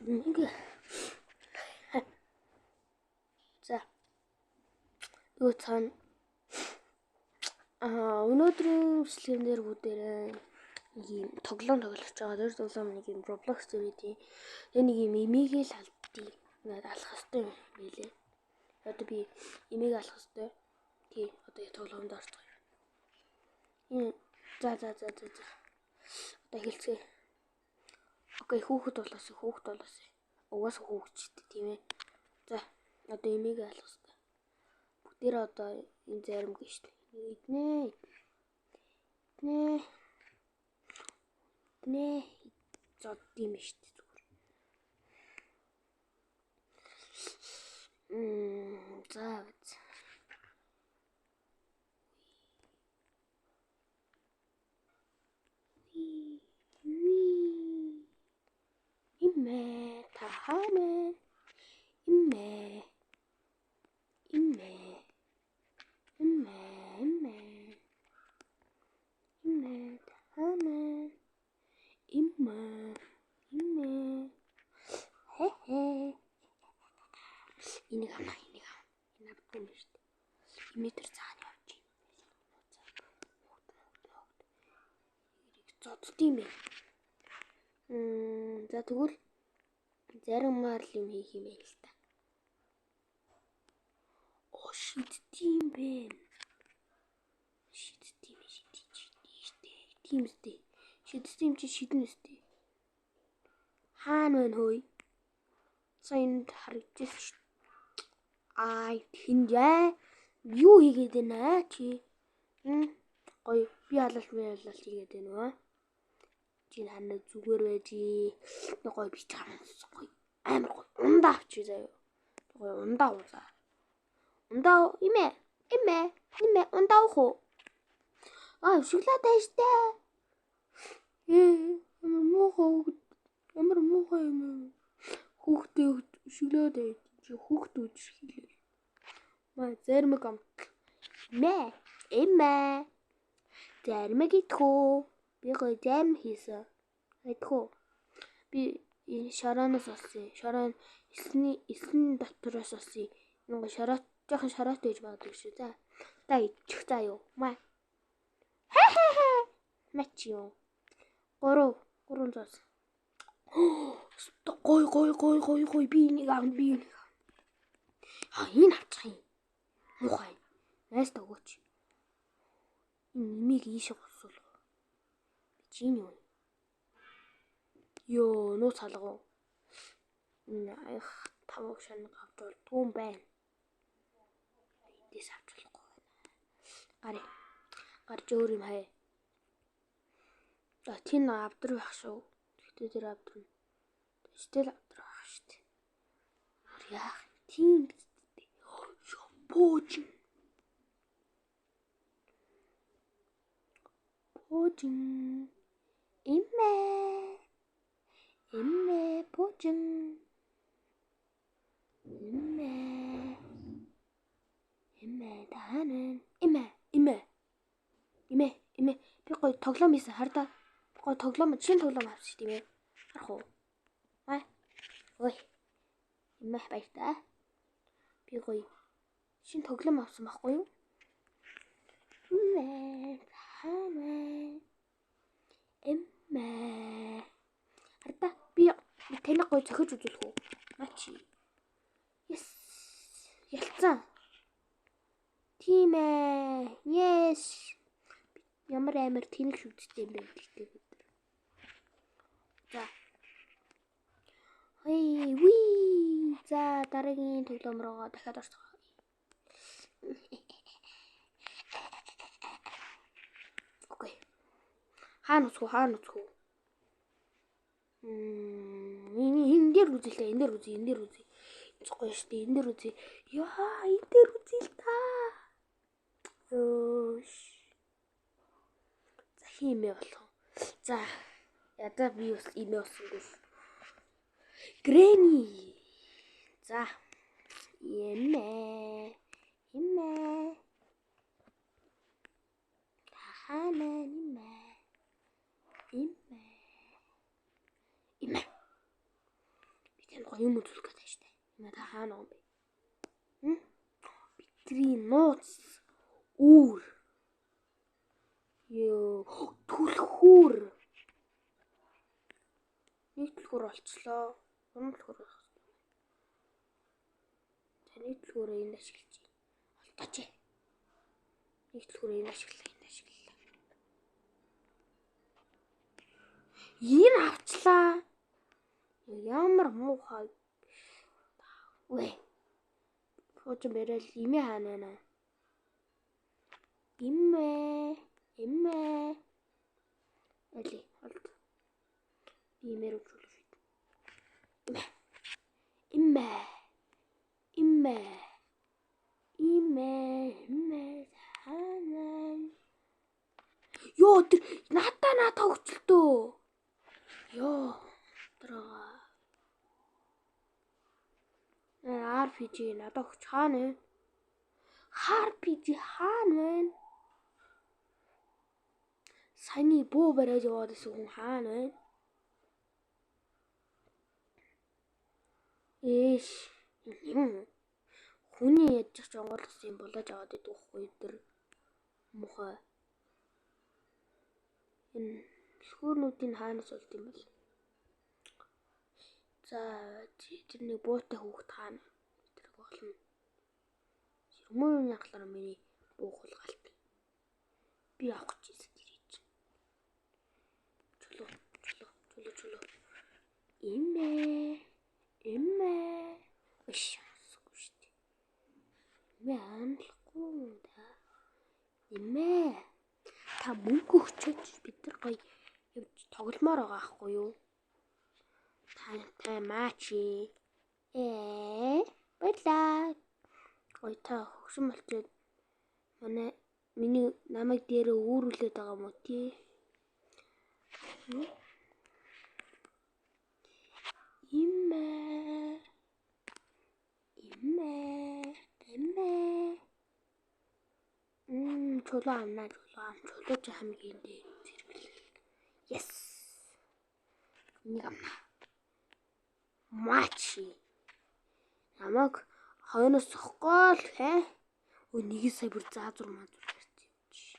Нэг. За. Юу цаана. Өнөөдрийн бичлэгэн дээр бүгдээрээ нэг юм тоглоом тоглож байгаа. Тэр тоглоом нэг юм Roblox зэрэг тийм. Тэгээ нэг юм эмээгээ л алдтыг. Ингээд алах хэвээр юм билээ. Одоо би эмээг алах хэвээр. Тий, одоо тоглоомд орцгоё. За. Одоо эхэлцгээе. Окей, хүүхэд болоосоо, хүүхэд болоосоо. Угаасаа хүүхэдчтэй тийм ээ. За, одоо эмээг алах хэвээр. Бүгдээрээ одоо энэ зарим гэж шүү дээ. Иднэ. Иднэ. Иднэ. Зод юм шүү дээ зүгээр. За. Имэ тахана. Имэ. Имэ. Имэ. Имэ. Имэ тахана. Имэ. Имэ. Хэ-хэ. Энийг авна, энийг авна. Энэ авдгүй юм шүү дээ. Имитер цаана явж юм. Зодд юм бэ. За тэгвэл заримаар л юм хийх юм байна л та. Оо шиддэм бэ. Шиддэм шидэж тийм үстэй. Шиддэм чи шидэн үстэй. Хаана байна хөөе? Сая энд харагдчихсан шүү. Ай тэнд яа. Юу хийгээд байна чи? Гоё би алалт хийгээд байна уу? Чи ханаа зүгээр байж. Нэг гоё би чамсан гоё. Амар гоё. Ундаа авчи заяа. Гоё ундаа уула. Ундаа имэ. Имэ. Имэ ундаа уух уу? Аа шоколад ааштай. Ямар муухай хүүхэд. Ямар муухай юм. Хүүхдээ шоколад ээж. Чи хүүхд үжих хийлээ. Маа заримэг амт. Мэ. Имэ. Заримэг идэх үү? Би гоё зарим хийсэн. Идэх үү? Би энэ шороноос олсон. Шорон эсний дотроос олсон. Энэ гоё шороо жоохон шороотой гэж магадгүй шүү. За. Та ичих заа юу? Маа. Хэ. Мач юу? 3 зоос. Гой гой би энийг авна, би энийг авна. Аа энэ авчих юм. Муухай. Найс төгөөч. Энэ нэмийг ийшээ голсуулах. Чи юм юу? Йоо, нууц алга. Энэ аях тавг шанаг авч болдгүй юм байна. Эндээс авч болохгүй байна. Гарыг. Гарч өөр юм хай. За тийм авдар байх шүү. Гэхдээ тэр авдар нь тэжтэл авдар байх шүү дээ. Яах тийм биз дээ. Шампуужин. Пуужин. Имэ. Имэ пуужин. Имэ. Имэ таанан. Имэ. Имэ. Имэ. Имэ. Би гоё тоглоом хийсэн хар та. Гоё тоглоом, шинэ тоглоом авчих тийм ээ. Харах уу? Аа. Ой. Имэ баяртай. Би гоё шинэ тоглоом авсан байхгүй юу? Имэ таанан. Имэ. Харта би таныг гоё зохиж үзүүлэх үү? Мачи. Yes. Ялцсан. Тийм ээ. Yes. Ямар амар тэнэг шүдтэй юм бэ гэдэгтэй бид. За. Хей, ви. За дараагийн тоглоом руугаа дахиад орцгоо. Окей. Хаана үсэх үү? Хаана үсэх үү? Энэ дээр үзье л та. Энэ дээр үзье, энэ дээр үзье. Гоё шүү дээ. Энэ дээр үзье. Яа, энэ дээр үзье л та. Ёш. За хиймээ болох. За ядаа би бас имээ болсонгүй. Грэни. За. Имэ. Имэ. Тахана имэ. Имэ. Имэ. Гоё юм үзүүлэх гэдэг штэ. Имээ та хаана байгаа юм бэ? Бидний нууц үүр. Йоо, түлхүүр. Нэг түлхүүр олчлоо. Гурван түлхүүр байх хэрэгтэй. За нэг түлхүүрээ энд ашиглаж байна. Олдооч. Нэг түлхүүрээ энд ашиглаа, энд ашиглаа. Энэ авчлаа. Ямар муухай. Үгүй. Хуучин барайл имээ хаана байна? Имээ. Имээ. Эли олд. Би имээр үзүүлэх шийд. Имээ. Имээ. Имээ. Имээ. Имээ хаана? Йоо тэр надаа өгчлөлтөө. Йоо. Тэр RPG надад өгч хаана вэ? RPG хаана вэ? Саяны буу бариад яваад исэн хүн хаана вэ? Ээш юм. Хүний ядчих жонгоолсон юм болож аваад идэх байхгүй тэр муухай. Энэ түлхүүрнүүдийн хаанаас олд юм бол? За тэр нэг буутай хүүхэд хаана? Тэр болно. Ширмүүн яхлаар миний буу хулгаалт. Би авах гэж ирсэн тэр чинь. Чулуу чулуу чулуу чулуу. Имээ. Имээ. Иш сонсохгүй шүү дээ. Имээ амлахгүй да. Имээ. Та мөнгө өгчөөч бид нар гоё явж тогломоор байгаа хгүй юу? Та маачи. Баярлаа. Ой та хөгшин болчиход манай миний намайг дээрээ үүрүүлээд байгаа юм уу тий? Имээ. Имээ. Имээ. Чулуу амнаа чулуу ам. Чулуу чи хамгийн дээр зэрэглэл. Yes. Энийг амнаа. Мачи. Намайг хойноос сохгоо л хэ. Өө нэг сая бүр заазур мазур ярьсан юм чи.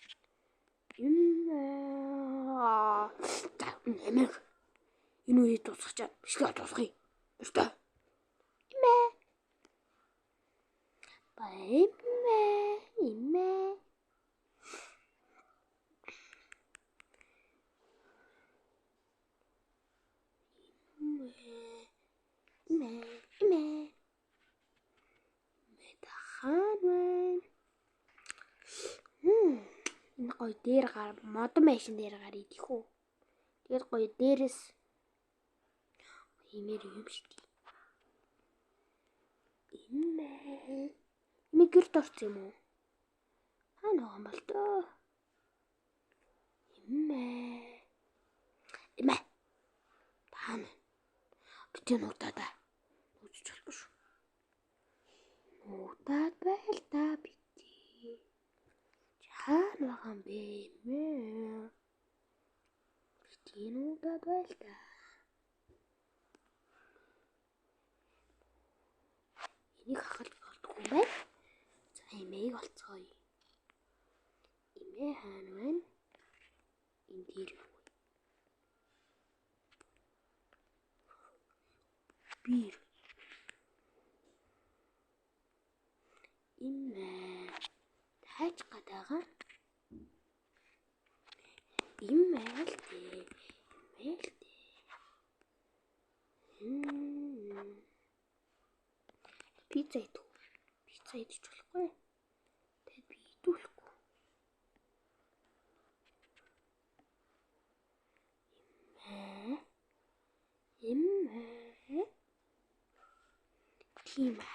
Имээ. За намайг энэ үеийг дуусгачаад бичлэгээ дуусгая. Баяртай. Имээ. Бай имээ. Имээ. Имээ. Имээ. Имээ. Хаана вэ? Энэ гоё дээр гар модон байшин дээр гар идэх үү? Тэгээд гоё дээрээс имээр юм шүү дээ. Имээ. Имээ гэрт орсон юм уу? Хаана байгаа юм бол доо? Имээ. Имээ. Таана. Битэн нуугдаа. Нууцч болохгүй шүү. Нуугдаад байл та бити. Хаана байгаа юм бэ? Имээ. Бити нуугдаад байл та. Энийг хахалж болдгоо юм байна. За имээг олцгоё. Имээ хаана вэ? Энэ дээр юу вэ? Бир. Имээ. Тайж гадаага. Имээ л дээ. Имээ л дээ. Пицца идэх үү? Пицца идэж болохгүй. Тэгээд би идүүлэхгүй. Имээ. Имээ. Тийм ээ.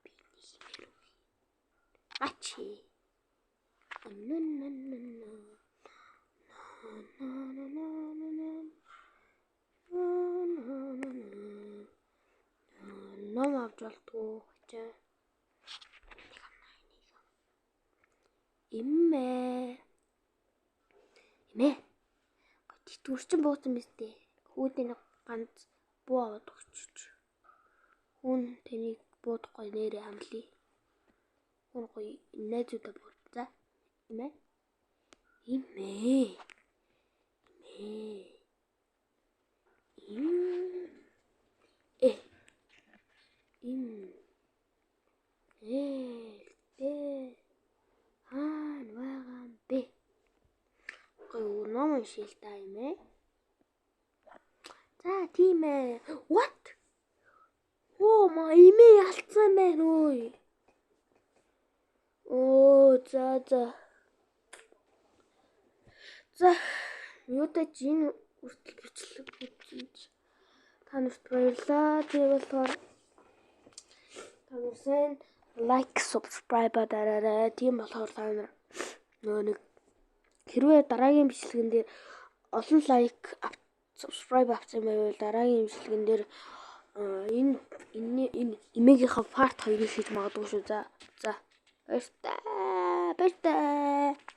Би нэг имээр үгүй. Ачи. На. На на на на на. На на на на. Ном авч болтгоо хачаа. Имээ. Имээ. Тэтгэвэрчин буусан биз дээ. Хүүдийн ганц буу аваад өгчөж. Хүн таныг буудахгүй, нээрээ амлая. Хүн гоё найзуудаа бууд. За. Имээ. Имээ. Имээ. Им. Э. Им. Э. Тэ. Хаана байгаа юм бэ? Гоё ном уншъя л да, юм ээ. За, тийм ээ. What? Оо ма, имээ ялцсан байна ой. Оо, за за. За, юутай ч энэ хүртэл бичлэг үзсэн та нарт баярлалаа. Тийм болохоор та нар сайн like, subscribe дараарай. Тийм болохоор та нар нөгөө нэг хэрвээ дараагийн бичлэгэн дээр олон like, subscribe авсан байвал дараагийн бичлэгэн дээр энэ энэ энэ эмээгийнхаа part 2-ыг хийж магадгүй шүү. За за. Баяртай. Баяртай.